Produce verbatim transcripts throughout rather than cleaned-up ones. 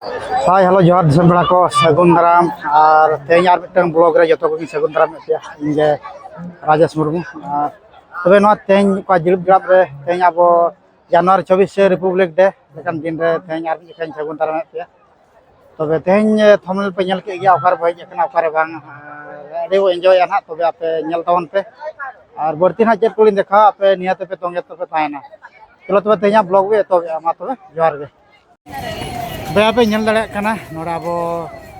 ᱦᱟᱭ, hello, ᱡᱚᱦᱟᱨ ᱫᱤᱥᱚᱢ ᱯᱮᱲᱟ ᱠᱚ, ᱥᱟᱹᱜᱩᱱ ᱫᱟᱨᱟᱢ᱾ ᱟᱨ ᱛᱮᱦᱮᱧ ᱟᱨ ᱢᱤᱫᱴᱟᱝ ᱵᱞᱚᱜ ᱨᱮ ᱡᱚᱛᱚ ᱠᱚᱜᱮᱧ ᱥᱟᱹᱜᱩᱱ ᱫᱟᱨᱟᱢᱮᱫ ᱯᱮᱭᱟ᱾ ᱤᱧ ᱜᱮ ᱨᱟᱡᱮᱥ ᱢᱩᱨᱢᱩ᱾ ᱟᱨ ᱛᱚᱵᱮ ᱱᱚᱣᱟ ᱛᱮᱦᱮᱧ ᱚᱠᱟ ᱡᱤᱲᱤᱯ ᱡᱟᱲᱟᱯ ᱨᱮ ᱛᱮᱦᱮᱧ ᱟᱵᱚ ᱡᱟᱱᱩᱣᱟᱨᱤ ᱪᱚᱵᱵᱤᱥ ᱨᱮ ᱨᱤᱯᱟᱵᱽᱞᱤᱠ ᱰᱮ ᱞᱮᱠᱟᱱ ᱫᱤᱱ ᱨᱮ ᱛᱮᱦᱮᱧ ᱟᱨ ᱢᱤᱫ ᱡᱚᱠᱷᱟᱧ ᱥᱟᱹᱜᱩᱱ ᱫᱟᱨᱟᱢᱮᱫ ᱯᱮᱭᱟ᱾ ᱛᱚᱵᱮ ᱛᱮᱦᱮᱧ ᱛᱷᱟᱢᱵᱽᱱᱮᱞ ᱯᱮ ᱧᱮᱞ ᱠᱮᱫ ᱜᱮᱭᱟ, ᱚᱠᱟ ᱨᱮᱵᱚ ᱦᱮᱡ ᱟᱠᱟᱱᱟ, ᱚᱠᱟ ᱨᱮ ᱵᱟᱝ᱾ ᱟᱨ ᱟᱹᱰᱤ ᱵᱚ ᱮᱱᱡᱚᱭᱟ ᱱᱟᱦᱟᱜ᱾ ᱛᱚᱵᱮ ᱟᱯᱮ ᱧᱮᱞ ᱛᱟᱵᱚᱱ ᱯᱮ᱾ ᱟᱨ ᱵᱟᱹᱲᱛᱤ ᱱᱟᱦᱟᱜ ᱪᱮᱫ ᱠᱚᱞᱤᱧ ᱫᱮᱠᱷᱟᱣᱟ, ᱟᱯᱮ ᱱᱤᱭᱟᱹ ᱛᱮᱯᱮ ᱛᱚᱸᱜᱮ ᱛᱮᱯᱮ ᱛᱟᱦᱮᱱᱟ᱾ ᱪᱚᱞᱚ ᱛᱚᱵᱮ ᱛᱮᱦᱮᱧᱟᱜ ᱵᱞᱚᱜ ᱵᱚ ᱮᱛᱚᱦᱚᱵᱮᱜᱼᱟ᱾ ᱢᱟ ᱛᱚᱵᱮ ᱡᱚᱦᱟᱨ ᱜᱮ᱾ ᱵᱚᱭᱦᱟ ᱯᱮ ᱧᱮᱞ ᱫᱟᱲᱮᱭᱟᱜ ᱠᱟᱱᱟ, ᱱᱚᱰᱮ ᱟᱵᱚ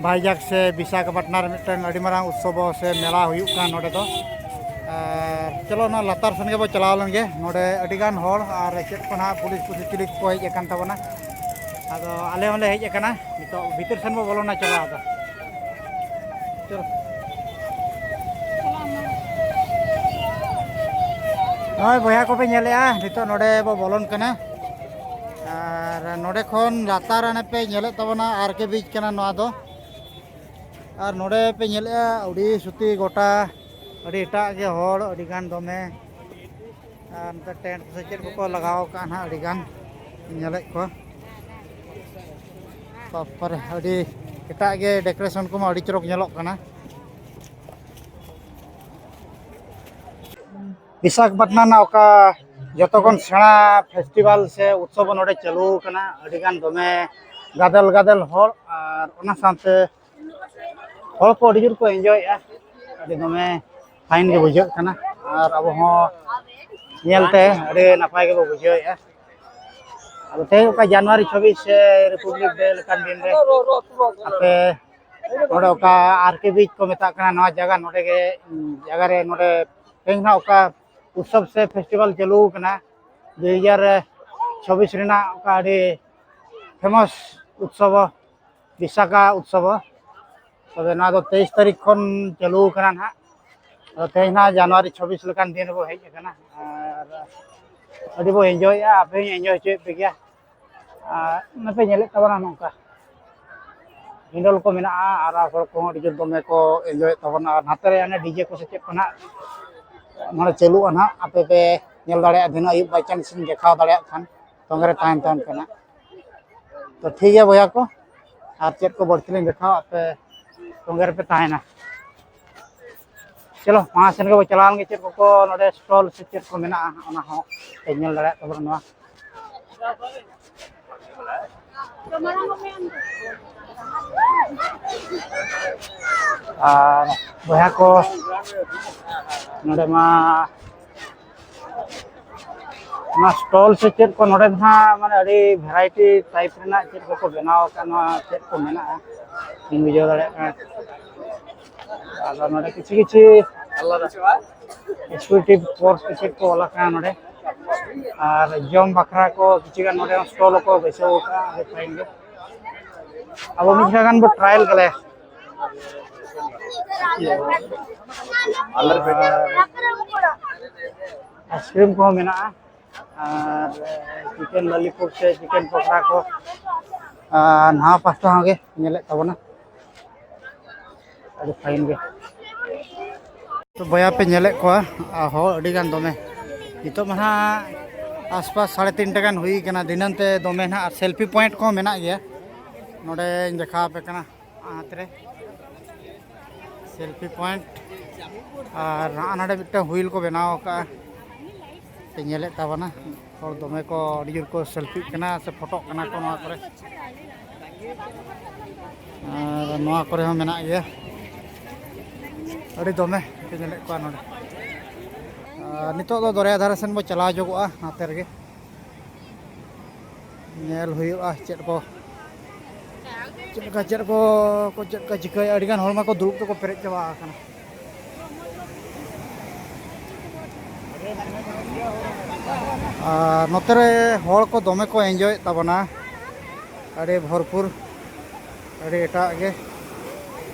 ᱵᱷᱟᱭᱡᱟᱠ ᱥᱮ ᱵᱤᱥᱟᱠᱷᱟᱯᱟᱴᱱᱟ ᱨᱮ ᱢᱤᱫᱴᱟᱝ ᱟᱹᱰᱤ ᱢᱟᱨᱟᱝ ᱩᱛᱥᱚᱵ ᱥᱮ ᱢᱮᱞᱟ ᱦᱩᱭᱩᱜ ᱠᱟᱱᱟ ᱱᱚᱰᱮ ᱫᱚ᱾ ᱟᱨ ᱪᱚᱞᱚ, ᱱᱚᱣᱟ ᱞᱟᱛᱟᱨ ᱥᱮᱱ ᱜᱮᱵᱚ ᱪᱟᱞᱟᱣ ᱞᱮᱱ ᱜᱮ᱾ ᱱᱚᱰᱮ ᱟᱹᱰᱤ ᱜᱟᱱ ᱦᱚᱲ ᱟᱨ ᱪᱮᱫ ᱠᱚ ᱱᱟᱦᱟᱜ ᱯᱩᱞᱤᱥ ᱠᱚ ᱪᱤᱞᱤ ᱠᱚᱠᱚ ᱦᱮᱡ ᱟᱠᱟᱱ ᱛᱟᱵᱚᱱᱟ᱾ ᱟᱫᱚ ᱟᱞᱮ ᱦᱚᱸᱞᱮ ᱦᱮᱡ ᱟᱠᱟᱱᱟ, ᱱᱤᱛᱚᱜ ᱵᱷᱤᱛᱤᱨ ᱥᱮᱱ ᱵᱚ ᱵᱚᱞᱚᱱᱟ᱾ ᱪᱚᱞᱚ ᱟᱫᱚ, ᱪᱚᱞᱚ᱾ ᱱᱚᱜᱼᱚᱭ ᱵᱚᱭᱦᱟ ᱠᱚᱯᱮ ᱧᱮᱞᱮᱜᱼᱟ, ᱱᱤᱛᱚᱜ ᱱᱚᱰᱮ ᱵᱚ ᱵᱚᱞᱚᱱ ᱠᱟᱱᱟ᱾ ᱟᱨ ᱱᱚᱰᱮ ᱠᱷᱚᱱ ᱞᱟᱛᱟᱨ ᱦᱟᱱᱮ ᱯᱮ ᱧᱮᱞᱮᱫ ᱛᱟᱵᱚᱱᱟ, ᱟᱨ ᱠᱮ ᱵᱤᱪ ᱠᱟᱱᱟ ᱱᱚᱣᱟ ᱫᱚ᱾ ᱟᱨ ᱱᱚᱰᱮ ᱯᱮ ᱧᱮᱞᱮᱜᱼᱟ, ᱟᱹᱰᱤ ᱥᱩᱛᱤ ᱜᱚᱴᱟ, ᱟᱹᱰᱤ ᱮᱴᱟᱜ ᱜᱮ ᱦᱚᱲ, ᱟᱹᱰᱤ ᱜᱟᱱ ᱫᱚᱢᱮ᱾ ᱟᱨ ᱱᱚᱛᱮ ᱴᱮᱱᱴ ᱥᱮ ᱪᱮᱫ ᱠᱚᱠᱚ ᱞᱟᱜᱟᱣ ᱟᱠᱟᱫᱼᱟ ᱱᱟᱦᱟᱜ, ᱟᱹᱰᱤ ᱜᱟᱱ ᱧᱮᱞᱮᱫ ᱠᱚᱣᱟ᱾ ᱛᱟᱨᱯᱚᱨᱮ ᱟᱹᱰᱤ ᱮᱴᱟᱜ ᱜᱮ ᱰᱮᱠᱳᱨᱮᱥᱚᱱ ᱠᱚᱢᱟ ᱟᱹᱰᱤ ᱪᱚᱨᱚᱠ ᱧᱮᱞᱚᱜ ᱠᱟᱱᱟ᱾ ᱵᱤᱥᱟᱠᱷᱟᱯᱟᱴᱱᱟ ᱨᱮᱱᱟᱜ ᱚᱠᱟ ᱡᱚᱛᱚ ᱠᱷᱚᱱ ᱥᱮᱬᱟ ᱯᱷᱮᱥᱴᱤᱵᱷᱮᱞ ᱥᱮ ᱩᱛᱥᱚᱵ ᱱᱚᱰᱮ ᱪᱟᱹᱞᱩ ᱟᱠᱟᱱᱟ, ᱟᱹᱰᱤ ᱜᱟᱱ ᱫᱚᱢᱮ ᱜᱟᱫᱮᱞ ᱜᱟᱫᱮᱞ ᱦᱚᱲ, ᱟᱨ ᱚᱱᱟ ᱥᱟᱶᱛᱮ ᱦᱚᱲ ᱠᱚ ᱟᱹᱰᱤ ᱡᱳᱨ ᱠᱚ ᱮᱱᱡᱚᱭᱮᱫᱼᱟ᱾ ᱟᱹᱰᱤ ᱫᱚᱢᱮ ᱯᱷᱟᱭᱤᱱ ᱜᱮ ᱵᱩᱡᱷᱟᱹᱜ ᱠᱟᱱᱟ, ᱟᱨ ᱟᱵᱚ ᱦᱚᱸ ᱧᱮᱞᱛᱮ ᱟᱹᱰᱤ ᱱᱟᱯᱟᱭ ᱜᱮᱵᱚ ᱵᱩᱡᱷᱟᱹᱣᱮᱫᱼᱟ᱾ ᱟᱫᱚ ᱛᱮᱦᱮᱧ ᱚᱠᱟ ᱡᱟᱱᱩᱣᱟᱨᱤ ᱪᱷᱟᱵᱵᱤᱥ ᱥᱮ ᱨᱤᱯᱟᱵᱽᱞᱤᱠ ᱰᱮ ᱞᱮᱠᱟᱱ ᱫᱤᱱ ᱨᱮ ᱟᱯᱮ ᱱᱚᱰᱮ ᱚᱠᱟ ᱟᱨ ᱠᱮ ᱵᱤᱪ ᱠᱚ ᱢᱮᱛᱟᱜ ᱠᱟᱱᱟ, ᱱᱚᱣᱟ ᱡᱟᱭᱜᱟ ᱱᱚᱰᱮ ᱜᱮ, ᱡᱟᱭᱜᱟ ᱨᱮ ᱱᱚᱰᱮ ᱛᱮᱦᱮᱧ ᱦᱟᱸᱜ ᱚᱠᱟ ᱩᱛᱥᱚᱵ ᱥᱮ ᱯᱷᱮᱥᱴᱤᱵᱷᱮᱞ ᱪᱟᱹᱞᱩ ᱟᱠᱟᱱᱟ ᱫᱩ ᱦᱟᱡᱟᱨ ᱪᱷᱟᱵᱵᱤᱥ ᱨᱮᱱᱟᱜ, ᱚᱠᱟ ᱟᱹᱰᱤ ᱯᱷᱮᱢᱟᱥ ᱩᱛᱥᱚᱵ, ᱵᱤᱥᱟᱠᱷᱟ ᱩᱛᱥᱚᱵ᱾ ᱛᱚᱵᱮ ᱱᱚᱣᱟ ᱫᱚ ᱛᱮᱭᱤᱥ ᱛᱟᱹᱨᱤᱠᱷ ᱠᱷᱚᱱ ᱪᱟᱹᱞᱩ ᱟᱠᱟᱱᱟ ᱱᱟᱦᱟᱜ᱾ ᱟᱫᱚ ᱛᱮᱦᱮᱧ ᱱᱟᱦᱟᱜ ᱡᱟᱱᱩᱣᱟᱨᱤ ᱪᱷᱟᱵᱵᱤᱥ ᱞᱮᱠᱟᱱ ᱫᱤᱱ ᱨᱮᱵᱚ ᱦᱮᱡ ᱟᱠᱟᱱᱟ, ᱟᱨ ᱟᱹᱰᱤ ᱵᱚ ᱮᱱᱡᱚᱭᱮᱫᱼᱟ᱾ ᱟᱯᱮ ᱦᱚᱸᱧ ᱮᱱᱡᱚᱭ ᱦᱚᱪᱚᱭᱮᱫ ᱯᱮ ᱜᱮᱭᱟ᱾ ᱟᱨ ᱱᱚᱛᱮ ᱧᱮᱞᱮᱫ ᱛᱟᱵᱚᱱᱟ ᱱᱚᱝᱠᱟ ᱦᱤᱸᱰᱚᱞ ᱠᱚ ᱢᱮᱱᱟᱜᱼᱟ, ᱟᱨ ᱦᱚᱲ ᱠᱚᱦᱚᱸ ᱟᱹᱰᱤ ᱡᱳᱨ ᱫᱚᱢᱮ ᱠᱚ ᱮᱱᱡᱚᱭᱮᱫ ᱛᱟᱵᱚᱱᱟ᱾ ᱟᱨ ᱱᱟᱛᱮ ᱨᱮ ᱚᱱᱮ ᱰᱤᱡᱮ ᱠᱚ ᱥᱮ ᱪᱮᱫ ᱠᱚ ᱱᱟᱦᱟᱜ ᱱᱚᱰᱮ ᱪᱟᱹᱞᱩᱜᱼᱟ ᱱᱟᱦᱟᱜ, ᱟᱯᱮ ᱯᱮ ᱧᱮᱞ ᱫᱟᱲᱮᱭᱟᱜᱼᱟ᱾ ᱫᱷᱤᱱᱟᱹᱝ ᱟᱹᱭᱩᱵ by chance ᱤᱧ ᱫᱮᱠᱷᱟᱣ ᱫᱟᱲᱮᱭᱟᱜ ᱠᱷᱟᱱ ᱛᱚᱸᱜᱮ ᱨᱮ ᱛᱟᱦᱮᱱ ᱛᱟᱦᱮᱱ ᱠᱟᱱᱟ᱾ ᱛᱚ ᱴᱷᱤᱠ ᱜᱮᱭᱟ ᱵᱚᱭᱦᱟ ᱠᱚ, ᱟᱨ ᱪᱮᱫ ᱠᱚ ᱵᱟᱹᱲᱛᱤ ᱞᱤᱧ ᱫᱮᱠᱷᱟᱣᱟ, ᱟᱯᱮ ᱥᱚᱸᱜᱮ ᱨᱮᱯᱮ ᱛᱟᱦᱮᱱᱟ᱾ ᱪᱚᱞᱚ, ᱢᱟᱲᱟᱝ ᱥᱮᱱ ᱜᱮᱵᱚ ᱪᱟᱞᱟᱣ ᱞᱮᱱ ᱜᱮ, ᱪᱮᱫ ᱠᱚᱠᱚ ᱱᱚᱰᱮ ᱥᱴᱚᱞ ᱥᱮ ᱪᱮᱫ ᱠᱚ ᱢᱮᱱᱟᱜᱼᱟ, ᱚᱱᱟ ᱦᱚᱸ ᱯᱮ ᱧᱮᱞ ᱫᱟᱲᱮᱭᱟᱜ ᱛᱟᱵᱚᱱᱟ ᱱᱚᱣᱟ᱾ ᱟᱨ ᱵᱚᱭᱦᱟ ᱠᱚ, ᱱᱚᱰᱮ ᱢᱟ ᱚᱱᱟ ᱥᱴᱚᱞ ᱥᱮ ᱪᱮᱫ ᱠᱚ ᱱᱚᱰᱮ ᱫᱚ ᱦᱟᱸᱜ, ᱢᱟᱱᱮ, ᱟᱹᱰᱤ ᱵᱷᱮᱨᱟᱭᱴᱤ ᱴᱟᱭᱤᱯ ᱨᱮᱱᱟᱜ ᱪᱮᱫ ᱠᱚᱠᱚ ᱵᱮᱱᱟᱣ ᱟᱠᱟᱫ, ᱱᱚᱣᱟ ᱪᱮᱫ ᱠᱚ ᱢᱮᱱᱟᱜᱼᱟ, ᱤᱧ ᱵᱩᱡᱷᱟᱹᱣ ᱫᱟᱲᱮᱭᱟᱜ ᱠᱟᱱᱟ᱾ ᱟᱫᱚ ᱱᱚᱰᱮ ᱠᱤᱪᱷᱩ ᱠᱤᱪᱷᱩ ᱮᱠᱥᱯᱮᱠᱴᱤᱵᱷ ᱠᱳᱨᱥ ᱠᱚ ᱪᱮᱫ ᱠᱚ ᱚᱞ ᱟᱠᱟᱱᱟ ᱱᱚᱰᱮ, ᱟᱨ ᱡᱚᱢ ᱵᱟᱠᱷᱨᱟ ᱠᱚ ᱠᱤᱪᱷᱩ ᱜᱟᱱ ᱱᱚᱰᱮ ᱦᱚᱸ ᱥᱴᱚᱞ ᱠᱚ ᱵᱟᱹᱭᱥᱟᱹᱣ ᱟᱠᱟᱫᱼᱟ᱾ ᱟᱹᱰᱤ ᱯᱷᱟᱭᱤᱱ ᱜᱮ᱾ ᱟᱵᱚ ᱢᱤᱫ ᱡᱟᱭᱜᱟ ᱜᱟᱱ ᱵᱚ ᱴᱨᱟᱭᱟᱞ ᱜᱮᱞᱮ᱾ ᱟᱨ ᱟᱭᱤᱥᱠᱨᱤᱢ ᱠᱚᱦᱚᱸ ᱢᱮᱱᱟᱜᱼᱟ, ᱟᱨ ᱪᱤᱠᱮᱱ ᱞᱚᱞᱤᱯᱚᱯ ᱥᱮ ᱪᱤᱠᱮᱱ ᱯᱚᱠᱚᱲᱟ ᱠᱚ, ᱟᱨ ᱱᱟᱣᱟ ᱯᱟᱥᱴᱟ ᱦᱚᱸ ᱜᱮ ᱧᱮᱞᱮᱫ ᱛᱟᱵᱚᱱᱟ, ᱟᱹᱰᱤ ᱯᱷᱟᱭᱤᱱ ᱜᱮ᱾ ᱛᱚ ᱵᱚᱭᱦᱟ ᱯᱮ ᱧᱮᱞᱮᱫ ᱠᱚᱣᱟ, ᱟᱨ ᱦᱚᱲ ᱟᱹᱰᱤ ᱜᱟᱱ ᱫᱚᱢᱮ᱾ ᱱᱤᱛᱚᱜ ᱢᱟ ᱱᱟᱦᱟᱜ ᱟᱥᱯᱟᱥ ᱥᱟᱲᱮ ᱛᱤᱱᱴᱟ ᱜᱟᱱ ᱦᱩᱭ ᱠᱟᱱᱟ᱾ ᱫᱷᱤᱱᱟᱹᱱ ᱛᱮ ᱫᱚᱢᱮ ᱱᱟᱦᱟᱜ, ᱟᱨ ᱥᱮᱞᱯᱷᱤ ᱯᱚᱭᱮᱱᱴ ᱠᱚᱦᱚᱸ ᱢᱮᱱᱟᱜ ᱜᱮᱭᱟ᱾ ᱱᱚᱰᱮᱧ ᱫᱮᱠᱷᱟᱣ ᱟᱯᱮ ᱠᱟᱱᱟ ᱦᱟᱛ ᱨᱮ ᱥᱮᱞᱯᱷᱤ ᱯᱚᱭᱮᱱᱴ, ᱟᱨ ᱱᱚᱜᱼᱚ ᱱᱚᱰᱮ ᱢᱤᱫᱴᱟᱝ ᱦᱩᱭᱤᱞ ᱠᱚ ᱵᱮᱱᱟᱣ ᱟᱠᱟᱫᱼᱟ᱾ ᱯᱮ ᱧᱮᱞᱮᱫ ᱛᱟᱵᱚᱱᱟ, ᱦᱚᱲ ᱫᱚᱢᱮ ᱠᱚ, ᱟᱹᱰᱤ ᱡᱳᱨ ᱠᱚ ᱥᱮᱞᱯᱷᱤᱜ ᱠᱟᱱᱟ ᱥᱮ ᱯᱷᱳᱴᱳᱜ ᱠᱟᱱᱟ ᱠᱚ ᱱᱚᱣᱟ ᱠᱚᱨᱮ᱾ ᱟᱨ ᱱᱚᱣᱟ ᱠᱚᱨᱮ ᱦᱚᱸ ᱢᱮᱱᱟᱜ ᱜᱮᱭᱟ, ᱟᱹᱰᱤ ᱫᱚᱢᱮ ᱯᱮ ᱧᱮᱞᱮᱫ ᱠᱚᱣᱟ ᱱᱚᱰᱮ᱾ ᱟᱨ ᱱᱤᱛᱚᱜ ᱫᱚ ᱫᱚᱨᱭᱟ ᱫᱷᱟᱨᱮ ᱥᱮᱱ ᱵᱚ ᱪᱟᱞᱟᱣ ᱧᱚᱜᱚᱜᱼᱟ, ᱱᱟᱛᱮ ᱨᱮᱜᱮ ᱧᱮᱞ ᱦᱩᱭᱩᱜᱼᱟ ᱪᱮᱫ ᱠᱚ, ᱪᱮᱫ ᱞᱮᱠᱟ, ᱪᱮᱫ ᱠᱚ, ᱠᱚ ᱪᱮᱫ ᱠᱚ ᱪᱤᱠᱟᱹᱭᱟ᱾ ᱟᱹᱰᱤᱜᱟᱱ ᱦᱚᱲ ᱢᱟᱠᱚ ᱫᱩᱲᱩᱵ ᱛᱮᱠᱚ ᱯᱮᱨᱮᱡ ᱪᱟᱵᱟ ᱟᱠᱟᱱᱟ᱾ ᱟᱨ ᱱᱚᱛᱮ ᱨᱮ ᱦᱚᱲ ᱠᱚ ᱫᱚᱢᱮ ᱠᱚ ᱮᱱᱡᱚᱭᱮᱫ ᱛᱟᱵᱚᱱᱟ, ᱟᱹᱰᱤ ᱵᱷᱚᱨᱯᱩᱨ, ᱟᱹᱰᱤ ᱮᱴᱟᱜ ᱜᱮ᱾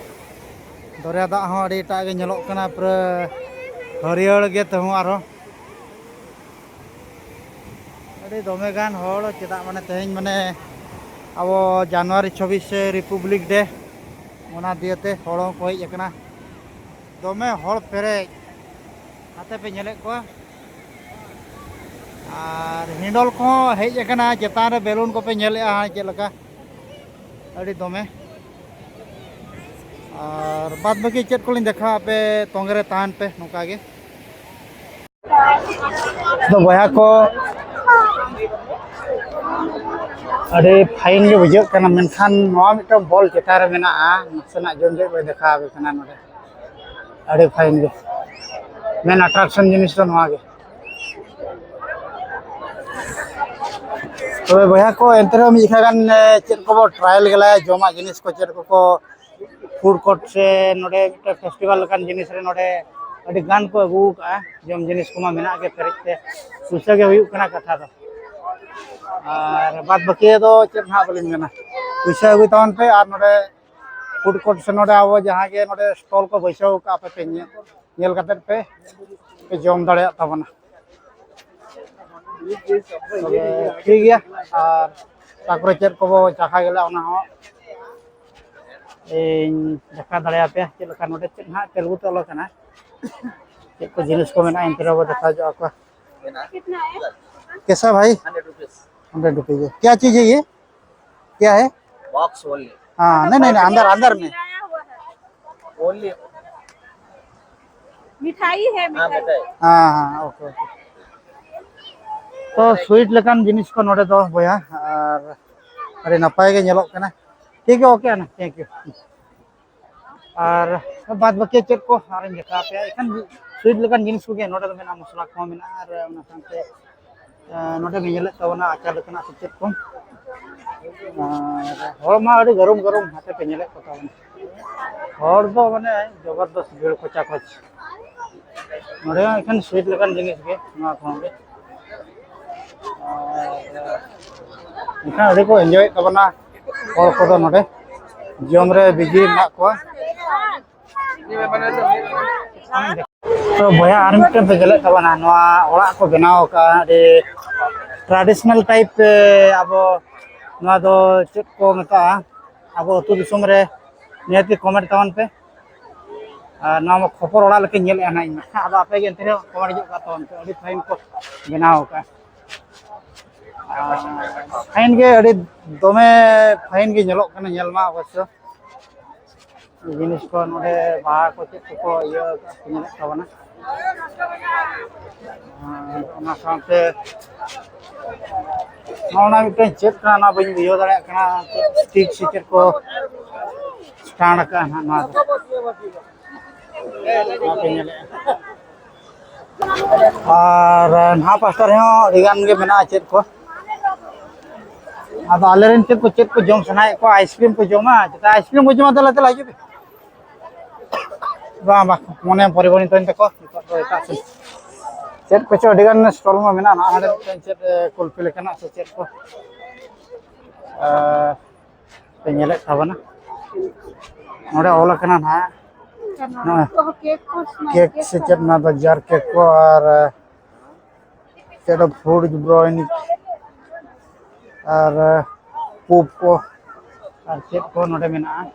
ᱫᱚᱨᱭᱟ ᱫᱟᱜ ᱦᱚᱸ ᱟᱹᱰᱤ ᱮᱴᱟᱜ ᱜᱮ ᱧᱮᱞᱚᱜ ᱠᱟᱱᱟ, ᱯᱩᱨᱟᱹ ᱦᱟᱹᱨᱭᱟᱹᱲ ᱜᱮ ᱛᱟᱹᱦᱩᱸ ᱟᱨᱦᱚᱸ᱾ ᱟᱹᱰᱤ ᱫᱚᱢᱮ ᱜᱟᱱ ᱦᱚᱲ, ᱪᱮᱫᱟᱜ ᱢᱟᱱᱮ ᱛᱮᱦᱮᱧ ᱢᱟᱱᱮ ᱟᱵᱚ ᱡᱟᱱᱩᱣᱟᱨᱤ ᱪᱷᱚᱵᱵᱤᱥ ᱥᱮ ᱨᱤᱯᱟᱵᱽᱞᱤᱠ ᱰᱮ, ᱚᱱᱟ ᱫᱤᱭᱮᱛᱮ ᱦᱚᱲ ᱦᱚᱸᱠᱚ ᱦᱮᱡ ᱟᱠᱟᱱᱟ᱾ ᱫᱚᱢᱮ ᱦᱚᱲ ᱯᱮᱨᱮᱡ, ᱱᱟᱛᱮ ᱯᱮ ᱧᱮᱞᱮᱫ ᱠᱚᱣᱟ᱾ ᱟᱨ ᱦᱤᱸᱰᱚᱞ ᱠᱚᱦᱚᱸ ᱦᱮᱡ ᱟᱠᱟᱱᱟ, ᱪᱮᱛᱟᱱ ᱨᱮ ᱵᱮᱞᱩᱱ ᱠᱚᱯᱮ ᱧᱮᱞᱮᱫᱼᱟ ᱦᱟᱸᱜ ᱪᱮᱫ ᱞᱮᱠᱟ᱾ ᱟᱹᱰᱤ ᱫᱚᱢᱮ᱾ ᱟᱨ ᱵᱟᱫᱽ ᱵᱟᱹᱠᱤ ᱪᱮᱫ ᱠᱚᱞᱤᱧ ᱫᱮᱠᱷᱟᱣᱟ, ᱟᱯᱮ ᱛᱚᱸᱜᱮ ᱨᱮ ᱛᱟᱦᱮᱱ ᱯᱮ ᱱᱚᱝᱠᱟ ᱜᱮ᱾ ᱟᱫᱚ ᱵᱚᱭᱦᱟ ᱠᱚ, ᱟᱹᱰᱤ ᱯᱷᱟᱭᱤᱱ ᱜᱮ ᱵᱩᱡᱷᱟᱹᱜ ᱠᱟᱱᱟ, ᱢᱮᱱᱠᱷᱟᱱ ᱱᱚᱣᱟ ᱢᱤᱫᱴᱟᱝ ᱵᱚᱞ ᱪᱮᱛᱟᱱ ᱨᱮ ᱢᱮᱱᱟᱜᱼᱟ, ᱱᱟᱥᱮᱱᱟᱜ ᱡᱚᱢ ᱡᱚᱢ ᱞᱮ ᱫᱮᱠᱷᱟᱣ ᱟᱯᱮ ᱠᱟᱱᱟ ᱱᱚᱰᱮ᱾ ᱟᱹᱰᱤ ᱯᱷᱟᱭᱤᱱ ᱜᱮ, ᱢᱮᱱ ᱟᱴᱨᱟᱠᱥᱚᱱ ᱡᱤᱱᱤᱥ ᱫᱚ ᱱᱚᱣᱟ ᱜᱮ᱾ ᱛᱚᱵᱮ ᱵᱚᱭᱦᱟ ᱠᱚ, ᱮᱱᱛᱮ ᱨᱮᱦᱚᱸ ᱢᱤᱫ ᱡᱚᱠᱷᱟ ᱜᱟᱱ, ᱮ, ᱪᱮᱫ ᱠᱚᱵᱚ ᱴᱨᱟᱭᱟᱞ ᱜᱮᱞᱟᱭᱟ, ᱡᱚᱢᱟᱜ ᱡᱤᱱᱤᱥ ᱠᱚ ᱪᱮᱫ ᱠᱚᱠᱚ ᱯᱷᱩᱰ ᱠᱳᱨᱴ ᱥᱮ ᱱᱚᱰᱮ ᱢᱤᱫᱴᱮᱱ ᱯᱷᱮᱥᱴᱤᱵᱷᱮᱞ ᱞᱮᱠᱟᱱ ᱡᱤᱱᱤᱥ ᱨᱮ ᱱᱚᱰᱮ ᱟᱹᱰᱤ ᱜᱟᱱ ᱠᱚ ᱟᱹᱜᱩ ᱟᱠᱟᱫᱼᱟ᱾ ᱡᱚᱢ ᱡᱤᱱᱤᱥ ᱠᱚᱢᱟ ᱢᱮᱱᱟᱜ ᱜᱮ ᱯᱮᱨᱮᱡ ᱛᱮ, ᱯᱩᱭᱥᱟᱹ ᱜᱮ ᱦᱩᱭᱩᱜ ᱠᱟᱱᱟ ᱠᱟᱛᱷᱟ ᱫᱚ᱾ ᱟᱨ ᱵᱟᱫᱽ ᱵᱟᱹᱠᱤ ᱫᱚ ᱪᱮᱫ ᱦᱟᱸᱜ ᱵᱟᱹᱞᱤᱧ ᱢᱮᱱᱟ, ᱯᱩᱭᱥᱟᱹ ᱟᱹᱜᱩᱭ ᱛᱟᱵᱚᱱ ᱯᱮ ᱟᱨ ᱱᱚᱰᱮ ᱯᱷᱩᱰ ᱠᱳᱨᱴ ᱥᱮ ᱱᱚᱰᱮ ᱟᱵᱚ ᱡᱟᱦᱟᱸ ᱜᱮ ᱱᱚᱰᱮ ᱥᱴᱚᱞ ᱠᱚ ᱵᱟᱹᱭᱥᱟᱹᱣ ᱟᱠᱟᱫᱼᱟ, ᱟᱯᱮ ᱯᱮ ᱧᱮᱞ, ᱧᱮᱞ ᱠᱟᱛᱮᱫ ᱯᱮ, ᱯᱮ ᱡᱚᱢ ᱫᱟᱲᱮᱭᱟᱜ ᱛᱟᱵᱚᱱᱟ᱾ ᱛᱚᱵᱮ ᱴᱷᱤᱠ ᱜᱮᱭᱟ, ᱟᱨ ᱛᱟᱨᱯᱚᱨᱮ ᱪᱮᱫ ᱠᱚᱵᱚ ᱪᱟᱠᱷᱟ ᱜᱮᱞᱟ ᱚᱱᱟ ᱦᱚᱸ ᱤᱧ ᱫᱮᱠᱷᱟᱣ ᱫᱟᱲᱮᱭᱟᱯᱮᱭᱟ ᱪᱮᱫ ᱞᱮᱠᱟ ᱱᱚᱰᱮ ᱪᱮᱫ ᱦᱟᱸᱜ ᱛᱮᱞᱮᱜᱩ ᱛᱮ ᱚᱞ ᱟᱠᱟᱱᱟ, ᱪᱮᱫ ᱠᱚ ᱡᱤᱱᱤᱥ ᱠᱚ ᱢᱮᱱᱟᱜᱼᱟ, ᱮᱱᱛᱮ ᱨᱮᱦᱚᱸ ᱵᱚ ᱫᱮᱠᱷᱟᱣ ᱧᱚᱜ ᱟᱠᱚᱣᱟ᱾ कैसा भाई? Hundred rupees. क्या चीज है ये? क्या है? Box only. हाँ, नहीं, नहीं, नहीं, अंदर, अंदर में। ओनली। मिठाई है, हाँ, मिठाई। मिठाई। हाँ, हाँ, ओके, ओके। ᱛᱚ ᱥᱩᱭᱤᱴ ᱞᱮᱠᱟᱱ ᱡᱤᱱᱤᱥ ᱠᱚ ᱱᱚᱰᱮ ᱫᱚ ᱵᱚᱭᱦᱟ, ᱟᱨ ᱟᱹᱰᱤ ᱱᱟᱯᱟᱭ ᱜᱮ ᱧᱮᱞᱚᱜ ᱠᱟᱱᱟ᱾ ᱴᱷᱤᱠ ᱜᱮᱭᱟ, ᱳᱠᱮ ᱟᱱᱟ, ᱛᱷᱮᱝᱠ ᱭᱩ᱾ ᱟᱨ ᱵᱟᱫᱽ ᱵᱟᱹᱠᱤ ᱪᱮᱫ ᱠᱚ ᱟᱨᱤᱧ ᱫᱮᱠᱷᱟᱣ ᱟᱯᱮᱭᱟ, ᱮᱠᱷᱟᱱ ᱥᱩᱭᱤᱴ ᱞᱮᱠᱟᱱ ᱡᱤᱱᱤᱥ ᱠᱚᱜᱮ ᱱᱚᱰᱮ ᱫᱚ ᱢᱮᱱᱟᱜᱼᱟ, ᱢᱚᱥᱞᱟ ᱠᱚᱦᱚᱸ ᱢᱮᱱᱟᱜᱼᱟ, ᱟᱨ ᱚᱱᱟ ᱥᱟᱶᱛᱮ ᱟᱨ ᱱᱚᱰᱮ ᱵᱮᱱ ᱧᱮᱞᱮᱫ ᱛᱟᱵᱚᱱᱟ ᱟᱪᱟᱨ ᱞᱮᱠᱟᱱᱟᱜ ᱥᱮ ᱪᱮᱫ ᱠᱚ᱾ ᱟᱨ ᱦᱚᱲ ᱢᱟ ᱟᱹᱰᱤ ᱜᱚᱨᱚᱢ ᱜᱚᱨᱚᱢ ᱦᱟᱛᱮ ᱯᱮ ᱧᱮᱞᱮᱫ ᱠᱚ ᱛᱟᱵᱚᱱᱟ᱾ ᱦᱚᱲ ᱫᱚ ᱢᱟᱱᱮ ᱡᱚᱵᱚᱨᱫᱚᱥ ᱵᱷᱤᱲ ᱠᱚᱪᱟ ᱠᱚᱪ᱾ ᱱᱚᱰᱮ ᱦᱚᱸ ᱮᱠᱷᱮᱱ ᱥᱩᱭᱤᱴ ᱞᱮᱠᱟᱱ ᱡᱤᱱᱤᱥ ᱜᱮ, ᱱᱚᱣᱟ ᱠᱚᱦᱚᱸ ᱜᱮ᱾ ᱟᱨ ᱮᱱᱠᱷᱟᱱ ᱟᱹᱰᱤ ᱠᱚ ᱮᱱᱡᱚᱭᱮᱫ ᱛᱟᱵᱚᱱᱟ ᱦᱚᱲ ᱠᱚᱫᱚ, ᱱᱚᱰᱮ ᱡᱚᱢ ᱨᱮ ᱵᱤᱡᱤ ᱢᱮᱱᱟᱜ ᱠᱚᱣᱟ᱾ ᱛᱚ ᱵᱚᱭᱦᱟ, ᱟᱨ ᱢᱤᱫᱴᱮᱱ ᱯᱮ ᱧᱮᱞᱮᱫ ᱛᱟᱵᱚᱱᱟ, ᱱᱚᱣᱟ ᱚᱲᱟᱜ ᱠᱚ ᱵᱮᱱᱟᱣ ᱟᱠᱟᱫᱼᱟ, ᱟᱹᱰᱤ traditional type ᱛᱮ᱾ ᱟᱵᱚ ᱱᱚᱣᱟ ᱫᱚ ᱪᱮᱫ ᱠᱚ ᱢᱮᱛᱟᱜᱼᱟ ᱟᱵᱚ ᱟᱹᱛᱩ ᱫᱤᱥᱚᱢ ᱨᱮ? ᱱᱤᱦᱟᱹᱛ ᱜᱮ comment ᱛᱟᱵᱚᱱ ᱯᱮ᱾ ᱟᱨ ᱱᱚᱣᱟ ᱢᱟ ᱠᱷᱚᱯᱚᱨ ᱚᱲᱟᱜ ᱞᱮᱠᱟᱧ ᱧᱮᱞᱮᱫᱼᱟ ᱱᱟᱦᱟᱜ ᱤᱧ ᱢᱟ, ᱟᱫᱚ ᱟᱯᱮ ᱜᱮ ᱮᱱᱛᱮ ᱨᱮᱦᱚᱸ comment ᱦᱤᱡᱩᱜ ᱠᱟᱱ ᱛᱟᱵᱚᱱ ᱯᱮ, ᱟᱹᱰᱤ fine ᱠᱚ ᱵᱮᱱᱟᱣ ᱟᱠᱟᱫᱼᱟ᱾ ᱯᱷᱟᱭᱤᱱ ᱜᱮ, ᱟᱹᱰᱤ ᱫᱚᱢᱮ ᱯᱷᱟᱭᱤᱱ ᱜᱮ ᱧᱮᱞᱚᱜ ᱠᱟᱱᱟ, ᱧᱮᱞ ᱢᱟ ᱚᱵᱚᱥᱥᱚ᱾ ᱡᱤᱱᱤᱥ ᱠᱚ ᱱᱚᱰᱮ ᱵᱟᱦᱟ ᱠᱚ ᱪᱮᱫ ᱠᱚᱠᱚ ᱤᱭᱟᱹ ᱟᱠᱟᱫ ᱠᱚ ᱧᱮᱞᱚᱜ ᱛᱟᱵᱚᱱᱟ᱾ ᱟᱨ ᱚᱱᱟ ᱥᱟᱶᱛᱮ ᱱᱚᱜᱼᱚ ᱱᱟ ᱢᱤᱫᱴᱮᱱ ᱪᱮᱫ ᱠᱟᱱᱟ, ᱚᱱᱟ ᱵᱟᱹᱧ ᱵᱩᱡᱷᱟᱹᱣ ᱫᱟᱲᱮᱭᱟᱜ ᱠᱟᱱᱟ, ᱪᱮᱫ ᱥᱴᱤᱠ ᱥᱮ ᱪᱮᱫ ᱠᱚ ᱥᱴᱟᱱᱰ ᱟᱠᱟᱫᱼᱟ ᱱᱟᱦᱟᱜ ᱱᱚᱣᱟ ᱫᱚ᱾ ᱱᱚᱣᱟ ᱯᱮ ᱧᱮᱞᱮᱫᱼᱟ᱾ ᱟᱨ ᱱᱟᱦᱟᱜ ᱯᱟᱥᱴᱟ ᱨᱮᱦᱚᱸ ᱟᱹᱰᱤ ᱜᱟᱱ ᱜᱮ ᱢᱮᱱᱟᱜᱼᱟ ᱪᱮᱫ ᱠᱚ᱾ ᱟᱫᱚ ᱟᱞᱮᱨᱮᱱ ᱪᱮᱫ ᱠᱚ, ᱪᱮᱫ ᱠᱚ ᱡᱚᱢ ᱥᱟᱱᱟᱭᱮᱫ ᱠᱚᱣᱟ, ᱟᱭᱤᱥᱠᱨᱤᱢ ᱠᱚ ᱡᱚᱢᱟ, ᱪᱮᱫᱟᱜ ᱟᱭᱤᱥᱠᱨᱤᱢ ᱠᱚ ᱡᱚᱢᱟ? ᱛᱟᱦᱚᱞᱮ ᱫᱮᱞᱟ ᱦᱤᱡᱩᱜ ᱯᱮ᱾ ᱵᱟᱝ, ᱵᱟᱝ, ᱢᱚᱱᱮ ᱯᱚᱨᱤᱵᱚᱨᱛᱚᱱ ᱛᱟᱠᱚ, ᱱᱤᱛᱚᱜ ᱫᱚ ᱮᱴᱟᱜ ᱥᱮᱫ ᱪᱮᱫ ᱠᱚᱪᱚ ᱟᱹᱰᱤ ᱜᱟᱱ ᱥᱴᱚᱞ ᱢᱟ ᱢᱮᱱᱟᱜᱼᱟ᱾ ᱱᱟᱦᱟᱜ ᱦᱟᱸᱰᱮ ᱢᱤᱫᱴᱮᱱ ᱪᱮᱫ, ᱮ, ᱠᱩᱞᱯᱷᱤ ᱞᱮᱠᱟᱱᱟᱜ ᱥᱮ ᱪᱮᱫ ᱠᱚ, ᱮ, ᱯᱮ ᱧᱮᱞᱮᱫ ᱛᱟᱵᱚᱱᱟ᱾ ᱱᱚᱰᱮ ᱚᱞ ᱟᱠᱟᱱᱟ ᱱᱟᱦᱟᱜ, ᱱᱚᱜᱼᱚᱭ ᱠᱮᱠ ᱥᱮ ᱪᱮᱫ, ᱚᱱᱟ ᱫᱚ ᱡᱟᱨ ᱠᱮᱠ ᱠᱚ ᱟᱨ, ᱮ, ᱪᱮᱫ ᱫᱚ ᱯᱷᱩᱰ ᱵᱨᱚᱭᱱᱤ ᱟᱨ ᱯᱩᱯ ᱠᱚ ᱟᱨ ᱪᱮᱫ ᱠᱚ ᱱᱚᱰᱮ ᱢᱮᱱᱟᱜᱼᱟ᱾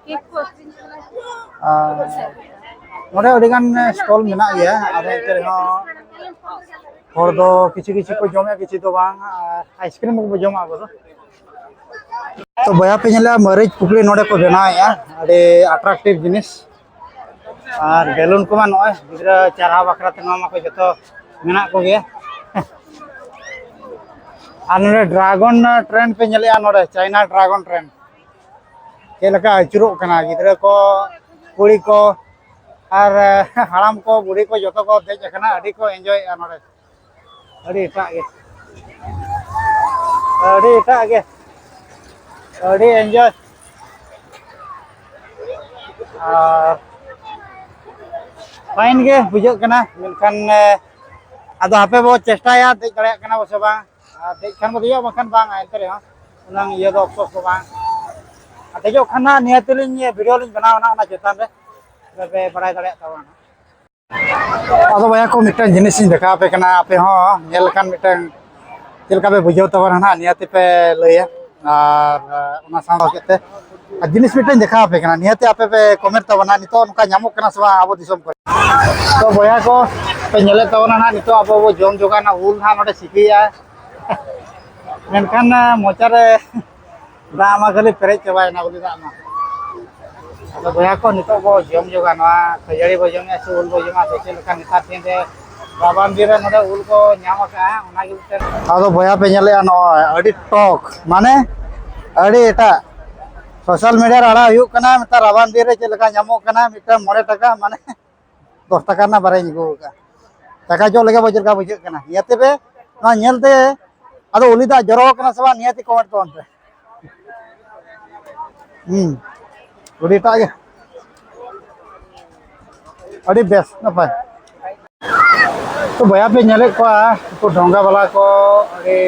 ᱟᱨ ᱱᱚᱰᱮ ᱟᱹᱰᱤᱜᱟᱱ ᱥᱴᱚᱞ ᱢᱮᱱᱟᱜ ᱜᱮᱭᱟ, ᱟᱫᱚ ᱮᱱᱛᱮ ᱨᱮᱦᱚᱸ ᱦᱚᱲ ᱫᱚ ᱠᱤᱪᱷᱩ ᱠᱤᱪᱷᱩ ᱠᱚ ᱡᱚᱢᱮᱫᱼᱟ, ᱠᱤᱪᱷᱩ ᱫᱚ ᱵᱟᱝ, ᱟᱨ ᱟᱭᱤᱥᱠᱨᱤᱢ ᱠᱚᱠᱚ ᱡᱚᱢᱟ ᱟᱵᱚ ᱫᱚ᱾ ᱛᱚ ᱵᱚᱭᱦᱟ ᱯᱮ ᱧᱮᱞᱟ, ᱢᱟᱹᱨᱤᱪ ᱯᱩᱠᱷᱨᱤ ᱱᱚᱰᱮ ᱠᱚ ᱵᱮᱱᱟᱣᱮᱫᱼᱟ, ᱟᱹᱰᱤ ᱟᱴᱨᱟᱠᱴᱤᱵᱷ ᱡᱤᱱᱤᱥ᱾ ᱟᱨ ᱵᱮᱞᱩᱱ ᱠᱚᱢᱟ ᱱᱚᱜᱼᱚᱭ ᱜᱤᱫᱽᱨᱟᱹ ᱪᱟᱨᱦᱟᱣ ᱵᱟᱠᱷᱨᱟ ᱛᱮ ᱱᱚᱣᱟ ᱢᱟᱠᱚ ᱡᱚᱛᱚ ᱢᱮᱱᱟᱜ ᱠᱚᱜᱮᱭᱟ᱾ ᱟᱨ ᱱᱚᱰᱮ ᱰᱨᱟᱜᱚᱱ ᱴᱨᱮᱱ ᱯᱮ ᱧᱮᱞᱮᱜᱼᱟ, ᱱᱚᱰᱮ ᱪᱟᱭᱱᱟ ᱰᱨᱟᱜᱚᱱ ᱴᱨᱮᱱ ᱪᱮᱫ ᱞᱮᱠᱟ ᱟᱹᱪᱩᱨᱚᱜ ᱠᱟᱱᱟ, ᱜᱤᱫᱽᱨᱟᱹ ᱠᱚ, ᱠᱩᱲᱤ ᱠᱚ, ᱟᱨ ᱦᱟᱲᱟᱢ ᱠᱚ, ᱵᱩᱲᱦᱤ ᱠᱚ ᱡᱚᱛᱚ ᱠᱚ ᱫᱮᱡ ᱟᱠᱟᱱᱟ, ᱟᱹᱰᱤ ᱠᱚ ᱮᱱᱡᱚᱭᱮᱜᱼᱟ ᱱᱚᱰᱮ᱾ ᱟᱹᱰᱤ ᱮᱴᱟᱜ ᱜᱮ, ᱟᱹᱰᱤ ᱮᱴᱟᱜ ᱜᱮ, ᱟᱹᱰᱤ ᱮᱱᱡᱚᱭ᱾ ᱟᱨ ᱯᱷᱟᱭᱤᱱ ᱜᱮ ᱵᱩᱡᱷᱟᱹᱜ ᱠᱟᱱᱟ, ᱢᱮᱱᱠᱷᱟᱱ, ᱮ, ᱟᱫᱚ ᱦᱟᱯᱮ ᱵᱚ ᱪᱮᱥᱴᱟᱭᱟ, ᱫᱮᱡ ᱫᱟᱲᱮᱭᱟᱜ ᱠᱟᱱᱟ ᱵᱚ ᱥᱮ ᱵᱟᱝ᱾ ᱟᱨ ᱫᱮᱡ ᱠᱷᱟᱱ ᱵᱚ ᱫᱮᱡᱚᱜᱼᱟ, ᱵᱟᱝᱠᱷᱟᱱ ᱵᱟᱝ᱾ ᱮᱱᱛᱮ ᱨᱮᱦᱚᱸ ᱩᱱᱟᱹᱝ ᱤᱭᱟᱹ ᱫᱚ ᱚᱯᱥᱚᱨ ᱫᱚ ᱵᱟᱝ᱾ ᱟᱨ ᱫᱮᱡᱚᱜ ᱠᱷᱟᱱ ᱱᱟᱦᱟᱜ ᱱᱤᱦᱟᱹᱛ ᱞᱤᱧ ᱵᱷᱤᱰᱤᱭᱳ ᱞᱤᱧ ᱵᱮᱱᱟᱣᱟ ᱱᱟᱦᱟᱜ ᱚᱱᱟ ᱪᱮᱛᱟᱱ ᱨᱮ, ᱛᱚᱵᱮ ᱯᱮ ᱵᱟᱲᱟᱭ ᱫᱟᱲᱮᱭᱟᱜ ᱛᱟᱵᱚᱱᱟ ᱱᱟᱦᱟᱜ᱾ ᱟᱫᱚ ᱵᱚᱭᱦᱟ ᱠᱚ, ᱢᱤᱫᱴᱟᱝ ᱡᱤᱱᱤᱥ ᱤᱧ ᱫᱮᱠᱷᱟᱣ ᱟᱯᱮ ᱠᱟᱱᱟ, ᱟᱯᱮ ᱦᱚᱸ ᱧᱮᱞ ᱞᱮᱠᱷᱟᱱ ᱢᱤᱫᱴᱟᱝ ᱪᱮᱫ ᱞᱮᱠᱟ ᱯᱮ ᱵᱩᱡᱷᱟᱹᱣ ᱛᱟᱵᱚᱱᱟ ᱱᱟᱦᱟᱜ, ᱱᱤᱭᱟᱹ ᱛᱮᱯᱮ ᱞᱟᱹᱭᱟ᱾ ᱟᱨ, ᱟᱨ ᱚᱱᱟ ᱥᱟᱶ ᱥᱟᱶᱛᱮ ᱟᱨ ᱡᱤᱱᱤᱥ ᱢᱤᱫᱴᱟᱝ ᱫᱮᱠᱷᱟᱣ ᱟᱯᱮ ᱠᱟᱱᱟ, ᱱᱤᱭᱟᱹ ᱛᱮ ᱟᱯᱮ ᱯᱮ ᱠᱚᱢᱮᱱᱴ ᱛᱟᱵᱚᱱᱟ, ᱱᱤᱛᱚᱜ ᱱᱚᱝᱠᱟ ᱧᱟᱢᱚᱜ ᱠᱟᱱᱟ ᱥᱮ ᱵᱟᱝ ᱟᱵᱚ ᱫᱤᱥᱚᱢ ᱠᱚᱨᱮ᱾ ᱛᱚ ᱵᱚᱭᱦᱟ ᱠᱚ, ᱯᱮ ᱧᱮᱞᱮᱫ ᱛᱟᱵᱚᱱᱟ ᱱᱟᱦᱟᱜ, ᱱᱤᱛᱚᱜ ᱟᱵᱚ ᱵᱚ ᱡᱚᱢ ᱡᱚᱜᱟᱜ ᱱᱟᱦᱟᱜ ᱩᱞ ᱱᱟᱦᱟᱜ ᱱᱚᱰᱮ ᱥᱤᱯᱤᱭᱟ᱾ ᱢᱮᱱᱠᱷᱟᱱ ᱢᱚᱪᱟᱨᱮ ᱫᱟᱜ ᱢᱟ ᱠᱷᱟᱹᱞᱤ ᱯᱮᱨᱮᱡ ᱪᱟᱵᱟᱭᱮᱱᱟ, ᱩᱞᱤ ᱫᱟᱜ ᱢᱟ᱾ ᱟᱫᱚ ᱵᱚᱭᱦᱟ ᱠᱚ, ᱱᱤᱛᱚᱜ ᱵᱚ ᱡᱚᱢ ᱡᱚᱜᱟ, ᱱᱚᱣᱟ ᱠᱷᱟᱹᱡᱟᱹᱲᱤ ᱵᱚ ᱡᱚᱢᱮᱜᱼᱟ ᱥᱮ ᱩᱞ ᱵᱚ ᱡᱚᱢᱟ ᱥᱮ ᱪᱮᱫ ᱞᱮᱠᱟ? ᱱᱮᱛᱟᱨ ᱫᱤᱱ ᱨᱮ ᱨᱟᱵᱟᱝ ᱫᱤᱱ ᱨᱮ ᱱᱚᱰᱮ ᱩᱞ ᱠᱚ ᱧᱟᱢ ᱟᱠᱟᱜᱼᱟ, ᱚᱱᱟ ᱜᱮ ᱢᱤᱫᱴᱮᱱ᱾ ᱟᱫᱚ ᱵᱚᱭᱦᱟ ᱯᱮ ᱧᱮᱞᱮᱜᱼᱟ, ᱱᱚᱜᱼᱚᱭ ᱟᱹᱰᱤ ᱴᱚᱠ, ᱢᱟᱱᱮ ᱟᱹᱰᱤ ᱮᱴᱟᱜ᱾ ᱥᱳᱥᱟᱞ ᱢᱤᱰᱤᱭᱟ ᱨᱮ ᱟᱲᱟᱜ ᱦᱩᱭᱩᱜ ᱠᱟᱱᱟ, ᱱᱮᱛᱟᱨ ᱨᱟᱵᱟᱝ ᱫᱤᱱ ᱨᱮ ᱪᱮᱫ ᱞᱮᱠᱟ ᱧᱟᱢᱚᱜ ᱠᱟᱱᱟ, ᱢᱤᱫᱴᱟᱝ ᱢᱚᱬᱮ ᱴᱟᱠᱟ, ᱢᱟᱱᱮ ᱫᱚᱥ ᱴᱟᱠᱟ ᱨᱮᱱᱟᱜ ᱵᱟᱨᱭᱟᱧ ᱟᱹᱜᱩ ᱟᱠᱟᱫᱼᱟ᱾ ᱫᱟᱠᱟ ᱡᱚᱢ ᱞᱟᱹᱜᱤᱫ ᱵᱚ ᱪᱮᱫ ᱞᱮᱠᱟ ᱵᱩᱡᱷᱟᱹᱜ ᱠᱟᱱᱟ, ᱧᱮᱞ ᱛᱮᱯᱮ, ᱱᱚᱣᱟ ᱧᱮᱞ ᱛᱮ ᱟᱫᱚ ᱩᱞᱤ ᱫᱟᱜ ᱡᱚᱨᱚ ᱠᱟᱱᱟ ᱥᱮ ᱵᱟᱝ, ᱱᱤᱦᱟᱹᱛᱤ ᱠᱚᱢᱮᱱᱴ ᱛᱟᱵᱚᱱ ᱯᱮ᱾ ᱦᱩᱸ, ᱟᱹᱰᱤ ᱮᱴᱟᱜ ᱜᱮ, ᱟᱹᱰᱤ ᱵᱮᱥ, ᱱᱟᱯᱟᱭ᱾ ᱛᱚ ᱵᱚᱭᱦᱟ ᱯᱮ ᱧᱮᱞᱮᱫ ᱠᱚᱣᱟ, ᱩᱱᱠᱩ ᱰᱷᱚᱸᱜᱟ ᱵᱟᱞᱟ ᱠᱚ ᱟᱹᱰᱤ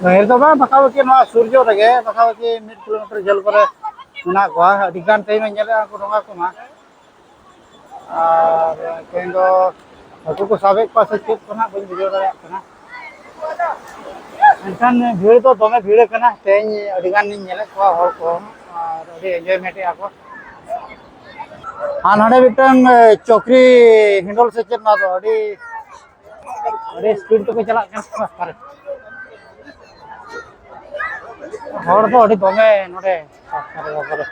ᱰᱷᱮᱨ ᱫᱚ ᱵᱟᱝ, ᱯᱟᱠᱟᱯᱟᱠᱤ ᱱᱚᱣᱟ ᱥᱩᱨ ᱧᱚᱜ ᱨᱮᱜᱮ, ᱯᱟᱠᱟᱯᱟᱠᱤ ᱢᱤᱫ ᱠᱤᱞᱳᱢᱤᱴᱟᱨ ᱡᱷᱟᱹᱞ ᱠᱚᱨᱮ ᱢᱮᱱᱟᱜ ᱠᱚᱣᱟ᱾ ᱟᱹᱰᱤ ᱜᱟᱱ ᱴᱟᱭᱤᱢ ᱮ ᱧᱮᱞᱮᱫᱼᱟ ᱩᱱᱠᱩ ᱰᱷᱚᱸᱜᱟ ᱠᱚᱢᱟ᱾ ᱟᱨ ᱛᱮᱦᱮᱧ ᱫᱚ ᱦᱟᱹᱠᱩ ᱠᱚ ᱥᱟᱵᱮᱫ ᱠᱚᱣᱟ ᱥᱮ ᱪᱮᱫ ᱠᱚ ᱱᱟᱜ ᱵᱟᱹᱧ ᱵᱩᱡᱷᱟᱹᱣ ᱫᱟᱲᱮᱭᱟᱜ ᱠᱟᱱᱟ᱾ ᱢᱮᱱᱠᱷᱟᱱ ᱵᱷᱤᱲ ᱫᱚ ᱫᱚᱢᱮ ᱵᱷᱤᱲ ᱠᱟᱱᱟ ᱛᱮᱦᱮᱧ, ᱟᱹᱰᱤ ᱜᱟᱱ ᱤᱧ ᱧᱮᱞᱮᱫ ᱠᱚᱣᱟ ᱦᱚᱲ ᱠᱚ, ᱟᱨ ᱟᱹᱰᱤ ᱮᱱᱡᱚᱭᱢᱮᱱᱴ ᱮᱫᱼᱟ ᱠᱚ᱾ ᱟᱨ ᱱᱚᱰᱮ ᱢᱤᱫᱴᱟᱝ, ᱮ, ᱪᱚᱠᱨᱤ ᱦᱤᱸᱰᱚᱞ ᱥᱮ ᱪᱮᱫ, ᱱᱚᱣᱟ ᱫᱚ ᱟᱹᱰᱤ, ᱟᱹᱰᱤ ᱥᱯᱤᱰ ᱛᱮᱠᱚ ᱪᱟᱞᱟᱜ ᱠᱟᱱᱟ ᱨᱟᱥᱛᱟ ᱨᱮ᱾ ᱦᱚᱲ ᱫᱚ ᱟᱹᱰᱤ ᱫᱚᱢᱮ ᱱᱚᱰᱮ ᱨᱟᱥᱛᱟ ᱨᱮ, ᱵᱟᱵᱟ ᱨᱮ᱾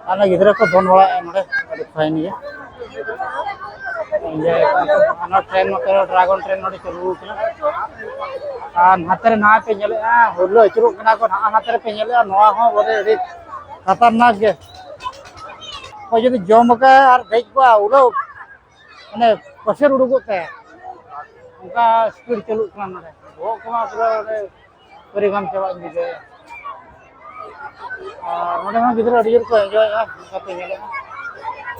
ᱟᱨ ᱜᱤᱫᱽᱨᱟᱹ ᱠᱚ ᱫᱚᱱ ᱵᱟᱲᱟᱭᱮᱫᱼᱟ ᱱᱚᱰᱮ, ᱟᱹᱰᱤ ᱯᱷᱟᱭᱤᱱ ᱜᱮ᱾ ᱤᱭᱟᱹ, ᱚᱱᱟ ᱴᱨᱮᱱ ᱱᱚᱛᱮ ᱰᱨᱟᱜᱚᱱ ᱴᱨᱮᱱ ᱱᱚᱰᱮ ᱪᱟᱹᱞᱩ ᱟᱠᱟᱱᱟ᱾ ᱟᱨ ᱱᱟᱛᱮ ᱨᱮ ᱱᱟᱦᱟᱜ ᱯᱮ ᱧᱮᱞᱮᱫᱼᱟ, ᱦᱩᱨᱞᱟᱹ ᱟᱹᱪᱩᱨᱚᱜ ᱠᱟᱱᱟ ᱠᱚ, ᱱᱟᱦᱟᱜ ᱱᱟᱛᱮ ᱨᱮᱯᱮ ᱧᱮᱞᱮᱫᱼᱟ, ᱱᱚᱣᱟ ᱦᱚᱸ ᱵᱚᱞᱮ ᱟᱹᱰᱤ ᱠᱷᱟᱛᱟᱨᱱᱟᱠ ᱜᱮ᱾ ᱚᱠᱚᱭ ᱡᱩᱫᱤ ᱡᱚᱢ ᱟᱠᱟᱫ ᱟᱨ ᱫᱮᱡ ᱠᱚᱜᱼᱟ, ᱩᱞᱟᱹ ᱢᱟᱱᱮ ᱯᱟᱥᱮᱨ ᱩᱰᱩᱠᱚᱜ ᱛᱟᱭᱟ, ᱚᱱᱠᱟ ᱥᱯᱤᱰ ᱪᱟᱹᱞᱩᱜ ᱠᱟᱱᱟ ᱱᱚᱰᱮ᱾ ᱵᱚᱦᱚᱜ ᱠᱚᱢᱟ ᱯᱩᱨᱟᱹ ᱚᱸᱰᱮ ᱯᱚᱨᱤᱜᱟᱢ ᱪᱟᱵᱟᱜ ᱤᱧ ᱵᱩᱡᱷᱟᱹᱣᱮᱫᱼᱟ᱾ ᱟᱨ ᱱᱚᱰᱮ ᱦᱚᱸ ᱜᱤᱫᱽᱨᱟᱹ ᱟᱹᱰᱤ ᱡᱳᱨ ᱠᱚ ᱮᱱᱡᱚᱭᱮᱫᱼᱟ, ᱚᱱᱠᱟ ᱯᱮ ᱧᱮᱞᱮᱫᱼᱟ᱾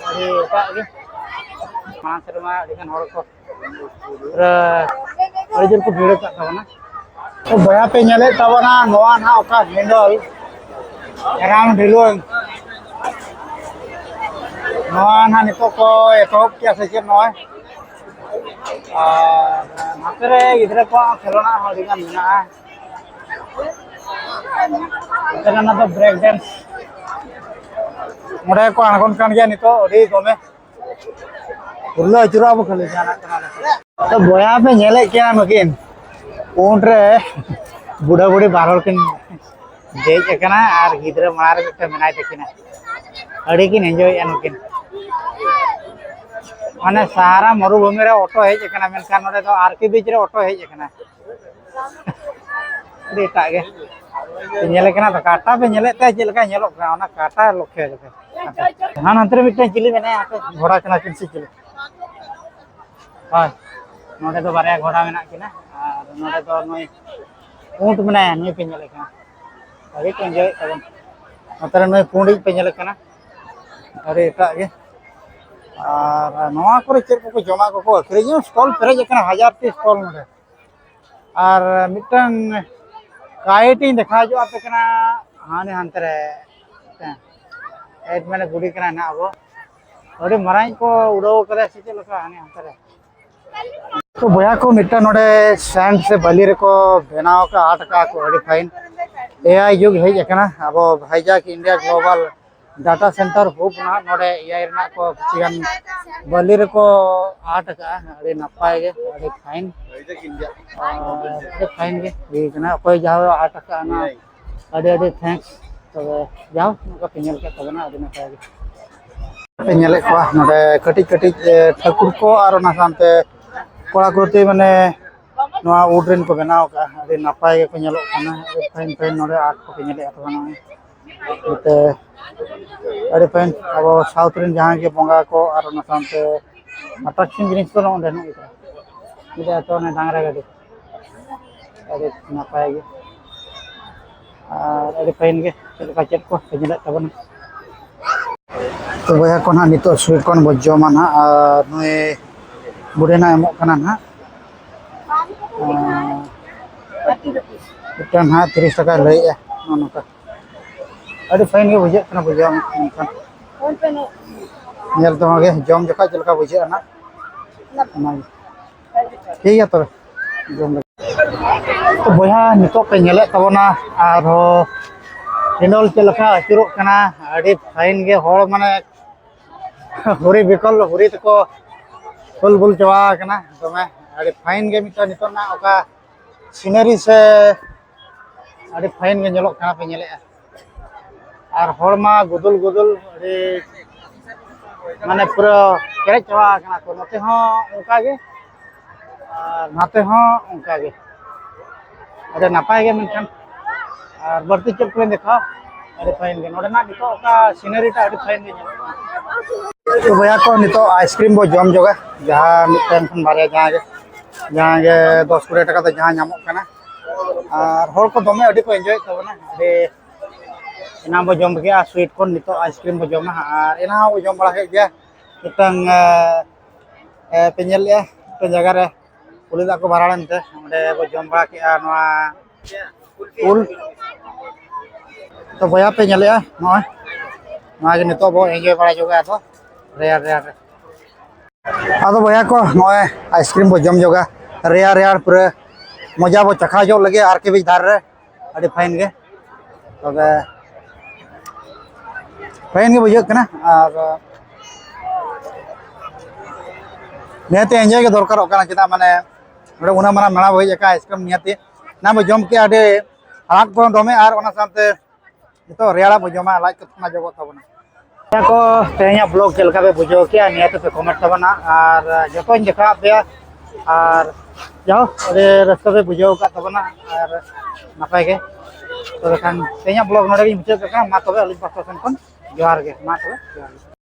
ᱟᱹᱰᱤ ᱮᱴᱟᱜ ᱜᱮ, ᱢᱟᱲᱟᱝ ᱥᱮᱨᱢᱟ ᱟᱹᱰᱤᱜᱟᱱ ᱦᱚᱲ ᱠᱚ ᱯᱩᱨᱟᱹ ᱟᱹᱰᱤ ᱡᱳᱨ ᱠᱚ ᱵᱷᱤᱲ ᱟᱠᱟᱫ ᱛᱟᱵᱚᱱᱟ᱾ ᱛᱚ ᱵᱚᱭᱦᱟ ᱯᱮ ᱧᱮᱞᱮᱫ ᱛᱟᱵᱚᱱᱟ, ᱱᱚᱣᱟ ᱱᱟᱦᱟᱜ ᱚᱠᱟ ᱦᱮᱱᱰᱚᱞ ᱨᱟᱢ ᱰᱷᱤᱞᱣᱟᱹᱝ, ᱱᱚᱣᱟ ᱱᱟᱦᱟᱜ ᱱᱤᱛᱚᱜ ᱠᱚ ᱮᱛᱚᱦᱚᱵ ᱠᱮᱜᱼᱟ ᱥᱮ ᱪᱮᱫ ᱱᱚᱜᱼᱚᱭ᱾ ᱟᱨ ᱱᱚᱛᱮ ᱨᱮ ᱜᱤᱫᱽᱨᱟᱹ ᱠᱚᱣᱟᱜ ᱠᱷᱮᱞᱳᱱᱟ ᱦᱚᱸ ᱟᱹᱰᱤᱜᱟᱱ ᱢᱮᱱᱟᱜᱼᱟ᱾ ᱱᱚᱛᱮ ᱨᱮ ᱚᱱᱟ ᱫᱚ ᱵᱨᱮᱠ ᱰᱮᱱᱥ, ᱚᱸᱰᱮ ᱠᱚ ᱟᱬᱜᱚᱱ ᱠᱟᱱ ᱜᱮᱭᱟ ᱱᱤᱛᱚᱜ ᱟᱹᱰᱤ ᱫᱚᱢᱮ᱾ ᱦᱩᱨᱞᱟᱹ ᱟᱹᱪᱩᱨᱚᱜᱼᱟ ᱵᱚ ᱠᱷᱟᱹᱞᱤ ᱡᱟᱦᱟᱱᱟᱜ ᱠᱟᱱᱟ᱾ ᱛᱚ ᱵᱚᱭᱦᱟ ᱯᱮ ᱧᱮᱞᱮᱫ ᱠᱤᱱᱟ ᱱᱩᱠᱤᱱ, ᱩᱱᱨᱮ ᱵᱩᱰᱷᱟᱹ ᱵᱩᱰᱷᱤ ᱵᱟᱨ ᱦᱚᱲ ᱠᱤᱱ ᱫᱮᱡ ᱟᱠᱟᱱᱟ ᱟᱨ ᱜᱤᱫᱽᱨᱟᱹ ᱢᱟᱲᱟᱝ ᱨᱮ ᱢᱤᱫᱴᱮᱱ ᱢᱮᱱᱟᱭ ᱛᱟᱹᱠᱤᱱᱟ᱾ ᱟᱹᱰᱤ ᱠᱤᱱ ᱮᱱᱡᱚᱭᱮᱫᱼᱟ ᱱᱩᱠᱤᱱ᱾ ᱢᱟᱱᱮ ᱥᱟᱦᱟᱨᱟ ᱢᱚᱨᱩᱵᱷᱩᱢᱤ ᱨᱮ ᱚᱴᱳ ᱦᱮᱡ ᱟᱠᱟᱱᱟ, ᱢᱮᱱᱠᱷᱟᱱ ᱱᱚᱰᱮ ᱫᱚ ᱟᱨ ᱠᱮ ᱵᱤᱪ ᱨᱮ ᱚᱴᱳ ᱦᱮᱡ ᱟᱠᱟᱱᱟ᱾ ᱟᱹᱰᱤ ᱮᱴᱟᱜ ᱜᱮ᱾ ᱯᱮ ᱧᱮᱞᱮ ᱠᱟᱱᱟ ᱛᱚ, ᱠᱟᱴᱟ ᱯᱮ ᱧᱮᱞᱮᱫ ᱛᱟᱭᱟ ᱪᱮᱫ ᱞᱮᱠᱟ ᱧᱮᱞᱚᱜ ᱠᱟᱱᱟ, ᱚᱱᱟ ᱠᱟᱴᱟ ᱞᱚᱠᱠᱷᱮ ᱞᱮᱠᱟ᱾ ᱦᱟᱱ ᱦᱟᱱᱛᱮ ᱨᱮ ᱢᱤᱫᱴᱮᱱ ᱪᱤᱞᱤ ᱢᱮᱱᱟᱭᱟ, ᱦᱟᱯᱮ, ᱜᱷᱚᱲᱟ ᱠᱟᱱᱟ ᱠᱤᱱ ᱥᱮ ᱪᱤᱞᱤ? ᱦᱳᱭ, ᱱᱚᱰᱮ ᱫᱚ ᱵᱟᱨᱭᱟ ᱜᱷᱚᱲᱟ ᱢᱮᱱᱟᱜ ᱠᱤᱱᱟ ᱟᱨ ᱱᱚᱰᱮ ᱫᱚ ᱱᱩᱭ ᱩᱸᱴ ᱢᱮᱱᱟᱭᱟ, ᱱᱩᱭ ᱯᱮ ᱧᱮᱞᱮ ᱠᱟᱱᱟ᱾ ᱟᱹᱰᱤ ᱠᱚ ᱮᱱᱡᱚᱭᱮᱫ ᱛᱟᱵᱚᱱ᱾ ᱱᱚᱛᱮ ᱨᱮ ᱱᱩᱭ ᱯᱩᱸᱰᱤᱡ ᱯᱮ ᱧᱮᱞᱮ ᱠᱟᱱᱟ, ᱟᱹᱰᱤ ᱮᱴᱟᱜ ᱜᱮ᱾ ᱟᱨ ᱱᱚᱣᱟ ᱠᱚᱨᱮ ᱪᱮᱫ ᱠᱚᱠᱚ ᱡᱚᱢᱟᱜ ᱠᱚᱠᱚ ᱟᱹᱠᱷᱨᱤᱧᱟ, ᱥᱴᱚᱞ ᱯᱮᱨᱮᱡ ᱟᱠᱟᱱᱟ, ᱦᱟᱡᱟᱨ ᱴᱤ ᱥᱴᱚᱞ ᱱᱚᱰᱮ᱾ ᱟᱨ ᱢᱤᱫᱴᱟᱝ ᱠᱟᱭᱤᱴ ᱤᱧ ᱫᱮᱠᱷᱟᱣ ᱦᱚᱪᱚ ᱟᱯᱮ ᱠᱟᱱᱟ, ᱦᱟᱱᱮ ᱦᱟᱱᱛᱮ ᱨᱮ᱾ ᱦᱮᱸ, ᱠᱟᱭᱤᱴ ᱢᱟᱱᱮ ᱜᱩᱰᱤ ᱠᱟᱱᱟ ᱱᱟᱜ ᱟᱵᱚ᱾ ᱟᱹᱰᱤ ᱢᱟᱨᱟᱝ ᱠᱚ ᱩᱰᱟᱹᱣ ᱠᱟᱫᱟ ᱥᱮ ᱪᱮᱫ ᱞᱮᱠᱟ ᱦᱟᱱᱮ ᱦᱟᱱᱛᱮ ᱨᱮ? ᱛᱚ ᱵᱚᱭᱦᱟ ᱠᱚ, ᱢᱤᱫᱴᱟᱝ ᱱᱚᱰᱮ ᱥᱮᱱᱰ ᱥᱮ ᱵᱟᱹᱞᱤ ᱨᱮᱠᱚ ᱵᱮᱱᱟᱣ ᱟᱠᱟᱫ, ᱟᱨᱴ ᱟᱠᱟᱫ ᱠᱚ, ᱟᱹᱰᱤ ᱯᱷᱟᱭᱤᱱ᱾ ᱮ ᱟᱭ ᱡᱩᱜᱽ ᱦᱮᱡ ᱟᱠᱟᱱᱟ, ᱟᱵᱚ ᱵᱷᱟᱭᱡᱟᱠ ᱤᱱᱰᱤᱭᱟ ᱜᱞᱳᱵᱟᱞ ᱰᱟᱴᱟ ᱥᱮᱱᱴᱟᱨ ᱦᱩᱵ ᱱᱟᱦᱟᱜ ᱱᱚᱰᱮ ᱮ ᱟᱭ ᱨᱮᱱᱟᱜ ᱠᱚ ᱠᱤᱪᱷᱩ ᱜᱟᱱ ᱵᱟᱹᱞᱤ ᱨᱮᱠᱚ ᱟᱨᱴ ᱟᱠᱟᱫᱼᱟ᱾ ᱟᱹᱰᱤ ᱱᱟᱯᱟᱭ ᱜᱮ, ᱟᱹᱰᱤ ᱯᱷᱟᱭᱤᱱ, ᱟᱨ ᱟᱹᱰᱤ ᱯᱷᱟᱭᱤᱱ ᱜᱮ ᱦᱩᱭ ᱠᱟᱱᱟ᱾ ᱚᱠᱚᱭ ᱡᱟᱦᱟᱸ ᱟᱨᱴ ᱟᱠᱟᱫᱼᱟ, ᱚᱱᱟ ᱟᱹᱰᱤ ᱟᱹᱰᱤ ᱛᱷᱮᱝᱠᱥ᱾ ᱛᱚᱵᱮ ᱡᱟᱣ ᱱᱚᱝᱠᱟ ᱯᱮ ᱧᱮᱞ ᱠᱮᱫ ᱛᱟᱵᱚᱱᱟ, ᱟᱹᱰᱤ ᱱᱟᱯᱟᱭ ᱜᱮ᱾ ᱯᱮ ᱧᱮᱞᱮᱫ ᱠᱚᱣᱟ ᱱᱚᱰᱮ ᱠᱟᱹᱴᱤᱡ ᱠᱟᱹᱴᱤᱡ, ᱮ, ᱴᱷᱟᱹᱠᱩᱨ ᱠᱚ ᱟᱨ ᱚᱱᱟ ᱥᱟᱶᱛᱮ ᱠᱚᱲᱟ ᱠᱚ ᱛᱮ, ᱢᱟᱱᱮ, ᱱᱚᱣᱟ ᱩᱰ ᱨᱮᱱ ᱠᱚ ᱵᱮᱱᱟᱣ ᱟᱠᱟᱫᱼᱟ᱾ ᱟᱹᱰᱤ ᱱᱟᱯᱟᱭ ᱜᱮᱠᱚ ᱧᱮᱞᱚᱜ ᱠᱟᱱᱟ, ᱟᱹᱰᱤ ᱯᱷᱟᱭᱤᱱ ᱯᱷᱟᱭᱤᱱ ᱱᱚᱰᱮ ᱟᱨᱴ ᱠᱚᱯᱮ ᱧᱮᱞᱮᱫᱼᱟ ᱛᱟᱵᱚᱱᱟ᱾ ᱱᱚᱛᱮ ᱟᱹᱰᱤ ᱯᱷᱟᱭᱤᱱ ᱟᱵᱚ ᱥᱟᱣᱩᱛᱷ ᱨᱮᱱ ᱡᱟᱦᱟᱸᱭ ᱜᱮ ᱵᱚᱸᱜᱟ ᱠᱚ ᱟᱨ ᱚᱱᱟ ᱥᱟᱶᱛᱮ ᱟᱴᱨᱟᱠᱥᱚᱱ ᱡᱤᱱᱤᱥ ᱠᱚᱫᱚ ᱚᱸᱰᱮ ᱦᱮᱱᱟᱜ ᱜᱮᱭᱟ᱾ ᱱᱤᱛᱚᱜ ᱮᱛᱚ ᱚᱱᱮ ᱰᱟᱝᱨᱟ ᱜᱟᱹᱰᱤ, ᱟᱹᱰᱤ ᱱᱟᱯᱟᱭ ᱜᱮ᱾ ᱟᱨ ᱟᱹᱰᱤ ᱯᱷᱟᱭᱤᱱ ᱜᱮ ᱪᱮᱫ ᱞᱮᱠᱟ ᱪᱮᱫ ᱠᱚ ᱯᱮ ᱧᱮᱞᱮᱫ ᱛᱟᱵᱚᱱᱟ᱾ ᱛᱚ ᱵᱚᱭᱦᱟ ᱠᱚ ᱱᱟᱦᱟᱜ, ᱱᱤᱛᱚᱜ ᱥᱩᱭᱤᱴ ᱠᱚᱨᱱ ᱵᱚ ᱡᱚᱢᱟ ᱱᱟᱦᱟᱜ, ᱟᱨ ᱱᱩᱭ ᱵᱩᱰᱷᱤ ᱱᱟᱦᱟᱜ ᱮᱢᱚᱜ ᱠᱟᱱᱟ ᱱᱟᱦᱟᱜ᱾ ᱟᱨ ᱢᱤᱫᱴᱟᱝ ᱱᱟᱦᱟᱜ ᱛᱤᱨᱤᱥ ᱴᱟᱠᱟᱭ ᱞᱟᱹᱭᱮᱜᱼᱟ, ᱱᱚᱜᱼᱚ ᱱᱚᱝᱠᱟ᱾ ᱟᱹᱰᱤ ᱯᱷᱟᱭᱤᱱ ᱜᱮ ᱵᱩᱡᱷᱟᱹᱜ ᱠᱟᱱᱟ, ᱵᱩᱡᱷᱟᱹᱣ ᱢᱮᱱᱠᱷᱟᱱ ᱧᱮᱞ ᱛᱮᱦᱚᱸ ᱜᱮ ᱡᱚᱢ ᱡᱚᱠᱷᱟᱡ ᱪᱮᱫ ᱞᱮᱠᱟ ᱵᱩᱡᱷᱟᱹᱜᱼᱟ ᱱᱟᱦᱟᱜ, ᱚᱱᱟᱜᱮ᱾ ᱴᱷᱤᱠ ᱜᱮᱭᱟ ᱛᱚᱵᱮ, ᱡᱚᱢ ᱞᱮᱜᱮ᱾ ᱛᱚ ᱵᱚᱭᱦᱟ, ᱱᱤᱛᱚᱜ ᱯᱮ ᱧᱮᱞᱮᱫ ᱛᱟᱵᱚᱱᱟ ᱟᱨᱦᱚᱸ ᱦᱮᱱᱰᱚᱞ ᱪᱮᱫ ᱞᱮᱠᱟ ᱟᱹᱪᱩᱨᱚᱜ ᱠᱟᱱᱟ᱾ ᱟᱹᱰᱤ ᱯᱷᱟᱭᱤᱱ ᱜᱮ ᱦᱚᱲ, ᱢᱟᱱᱮ ᱦᱩᱨᱤ ᱵᱤᱠᱚᱞ ᱦᱩᱨᱤ ᱛᱮᱠᱚ ᱦᱩᱞ ᱵᱩᱞ ᱪᱟᱵᱟ ᱟᱠᱟᱱᱟ ᱫᱚᱢᱮ᱾ ᱟᱹᱰᱤ ᱯᱷᱟᱭᱤᱱ ᱜᱮ ᱢᱤᱫᱴᱟᱝ ᱱᱤᱛᱚᱜ ᱨᱮᱱᱟᱜ ᱚᱠᱟ ᱥᱤᱱᱟᱨᱤ ᱥᱮ ᱟᱹᱰᱤ ᱯᱷᱟᱭᱤᱱ ᱜᱮ ᱧᱮᱞᱚᱜ ᱠᱟᱱᱟ, ᱯᱮ ᱧᱮᱞᱮᱫᱼᱟ᱾ ᱟᱨ ᱦᱚᱲ ᱢᱟ ᱜᱩᱫᱩᱞ ᱜᱩᱫᱩᱞ, ᱟᱹᱰᱤ ᱢᱟᱱᱮ ᱯᱩᱨᱟᱹ ᱯᱮᱨᱮᱡ ᱪᱟᱵᱟ ᱟᱠᱟᱱᱟ ᱠᱚ᱾ ᱱᱚᱛᱮ ᱦᱚᱸ ᱚᱱᱠᱟ ᱜᱮ, ᱟᱨ ᱱᱟᱛᱮ ᱦᱚᱸ ᱚᱱᱠᱟ ᱜᱮ᱾ ᱟᱹᱰᱤ ᱱᱟᱯᱟᱭ ᱜᱮ ᱢᱮᱱᱠᱷᱟᱱ, ᱟᱨ ᱵᱟᱹᱲᱛᱤ ᱪᱮᱫ ᱠᱚᱞᱤᱧ ᱫᱮᱠᱷᱟᱣᱟ, ᱟᱹᱰᱤ ᱯᱷᱟᱭᱤᱱ ᱜᱮ᱾ ᱱᱚᱰᱮᱱᱟᱜ ᱱᱤᱛᱚᱜ ᱚᱠᱟ ᱥᱤᱱᱟᱨᱤ ᱴᱟ ᱟᱹᱰᱤ ᱯᱷᱟᱭᱤᱱ ᱜᱮ ᱧᱮᱞᱚᱜ ᱠᱟᱱᱟ᱾ ᱛᱚ ᱵᱚᱭᱦᱟ ᱠᱚ, ᱱᱤᱛᱚᱜ ᱟᱭᱤᱥᱠᱨᱤᱢ ᱵᱚ ᱡᱚᱢ ᱡᱚᱜᱟ, ᱡᱟᱦᱟᱸ ᱢᱤᱫᱴᱮᱱ ᱠᱷᱚᱱ ᱵᱟᱨᱭᱟ, ᱡᱟᱦᱟᱸ ᱜᱮ, ᱡᱟᱦᱟᱸ ᱜᱮ ᱫᱚᱥ ᱠᱩᱲᱤ ᱴᱟᱠᱟ ᱛᱮ ᱡᱟᱦᱟᱸ ᱧᱟᱢᱚᱜ ᱠᱟᱱᱟ᱾ ᱟᱨ ᱦᱚᱲ ᱠᱚ ᱫᱚᱢᱮ ᱟᱹᱰᱤ ᱠᱚ ᱮᱱᱡᱚᱭᱮᱫ ᱛᱟᱵᱚᱱᱟ᱾ ᱟᱹᱰᱤ ᱮᱱᱟᱝ ᱵᱚ ᱡᱚᱢ ᱠᱮᱜᱼᱟ ᱥᱩᱭᱤᱴ ᱠᱚᱨᱱ, ᱱᱤᱛᱚᱜ ᱟᱭᱤᱥᱠᱨᱤᱢ ᱵᱚ ᱡᱚᱢᱟ᱾ ᱟᱨ ᱮᱱᱟᱝ ᱦᱚᱸ ᱵᱚ ᱡᱚᱢ ᱵᱟᱲᱟ ᱠᱮᱫ ᱜᱮᱭᱟ ᱢᱤᱫᱴᱟᱝ, ᱮ, ᱮ, ᱯᱮ ᱧᱮᱞ ᱞᱮᱜᱼᱟ ᱢᱤᱫᱴᱟᱝ ᱡᱟᱭᱜᱟ ᱨᱮ ᱠᱩᱞᱤ ᱫᱟᱜ ᱠᱚ ᱵᱷᱟᱲᱟ ᱞᱮᱱᱛᱮ ᱚᱸᱰᱮ ᱵᱚ ᱡᱚᱢ ᱵᱟᱲᱟ ᱠᱮᱜᱼᱟ ᱱᱚᱣᱟ ᱩᱞ᱾ ᱛᱚ ᱵᱚᱭᱦᱟ ᱯᱮ ᱧᱮᱞᱮᱜᱼᱟ, ᱱᱚᱜᱼᱚᱭ ᱱᱚᱣᱟ ᱜᱮ ᱱᱤᱛᱚᱜ ᱵᱚ ᱮᱱᱡᱚᱭ ᱵᱟᱲᱟ ᱡᱚᱜᱟ ᱟᱫᱚ ᱨᱮᱭᱟᱲ ᱨᱮᱭᱟᱲ ᱨᱮ᱾ ᱟᱫᱚ ᱵᱚᱭᱦᱟ ᱠᱚ, ᱱᱚᱜᱼᱚᱭ ᱟᱭᱤᱥᱠᱨᱤᱢ ᱵᱚ ᱡᱚᱢ ᱡᱚᱜᱟ, ᱨᱮᱭᱟᱲ ᱨᱮᱭᱟᱲ ᱯᱩᱨᱟᱹ ᱢᱚᱡᱟ ᱵᱚ ᱪᱟᱠᱷᱟ ᱡᱚᱜ ᱞᱟᱹᱜᱤᱫ ᱟᱨ ᱠᱮ ᱵᱤᱪ ᱫᱷᱟᱨᱮ ᱨᱮ᱾ ᱟᱹᱰᱤ ᱯᱷᱟᱭᱤᱱ ᱜᱮ, ᱛᱚᱵᱮ ᱯᱷᱟᱭᱤᱱ ᱜᱮ ᱵᱩᱡᱷᱟᱹᱜ ᱠᱟᱱᱟ᱾ ᱟᱨ ᱱᱤᱦᱟᱹᱛᱤ ᱮᱱᱡᱚᱭ ᱜᱮ ᱫᱚᱨᱠᱟᱨᱚᱜ ᱠᱟᱱᱟ, ᱪᱮᱫᱟᱜ ᱢᱟᱱᱮ ᱱᱚᱰᱮ ᱩᱱᱟᱹᱜ ᱢᱟᱨᱟᱝ ᱢᱮᱞᱟ ᱵᱚ ᱦᱮᱡ ᱟᱠᱟᱱᱟ, ᱟᱭᱤᱥᱠᱨᱤᱢ ᱱᱤᱦᱟᱹᱛᱤ ᱚᱱᱟ ᱵᱚ ᱡᱚᱢ ᱠᱮᱜᱼᱟ, ᱟᱹᱰᱤ ᱦᱟᱲᱦᱟᱫ ᱠᱚᱦᱚᱸ ᱫᱚᱢᱮ, ᱟᱨ ᱚᱱᱟ ᱥᱟᱶᱛᱮ ᱱᱤᱛᱚᱜ ᱨᱮᱭᱟᱲᱟᱜ ᱵᱚ ᱡᱚᱢᱟ, ᱞᱟᱡ ᱠᱚ ᱛᱷᱟᱱᱟ ᱡᱚᱜᱚᱜ ᱛᱟᱵᱚᱱᱟ᱾ ᱱᱤᱭᱟᱹ ᱠᱚ ᱛᱮᱦᱮᱧᱟᱜ ᱵᱞᱚᱜ ᱪᱮᱫ ᱞᱮᱠᱟ ᱯᱮ ᱵᱩᱡᱷᱟᱹᱣ ᱠᱮᱜᱼᱟ, ᱱᱤᱭᱟᱹ ᱛᱮᱯᱮ ᱠᱚᱢᱮᱱᱴ ᱛᱟᱵᱚᱱᱟ, ᱟᱨ ᱡᱚᱛᱚᱧ ᱫᱮᱠᱷᱟᱣᱟᱫ ᱯᱮᱭᱟ, ᱟᱨ ᱡᱟᱭᱦᱳᱠ ᱟᱹᱰᱤ ᱨᱟᱹᱥᱠᱟᱹ ᱯᱮ ᱵᱩᱡᱷᱟᱹᱣ ᱟᱠᱟᱫ ᱛᱟᱵᱚᱱᱟ, ᱟᱨ ᱱᱟᱯᱟᱭ ᱜᱮ᱾ ᱛᱚᱵᱮ ᱠᱷᱟᱱ ᱛᱮᱦᱮᱧᱟᱜ ᱵᱞᱚᱜ ᱱᱚᱰᱮ ᱜᱤᱧ ᱢᱩᱪᱟᱹᱫ ᱠᱟᱜ ᱠᱟᱱᱟ᱾ ᱢᱟ ᱛᱚᱵᱮ ᱟᱹᱞᱤᱧ ᱯᱟᱥᱴᱟ ᱥᱮᱱ ᱠᱷᱚᱱ ᱡᱚᱦᱟᱨ ᱜᱮ, ᱢᱟ ᱛᱚᱵᱮ ᱡᱚᱦᱟᱨ ᱜᱮ᱾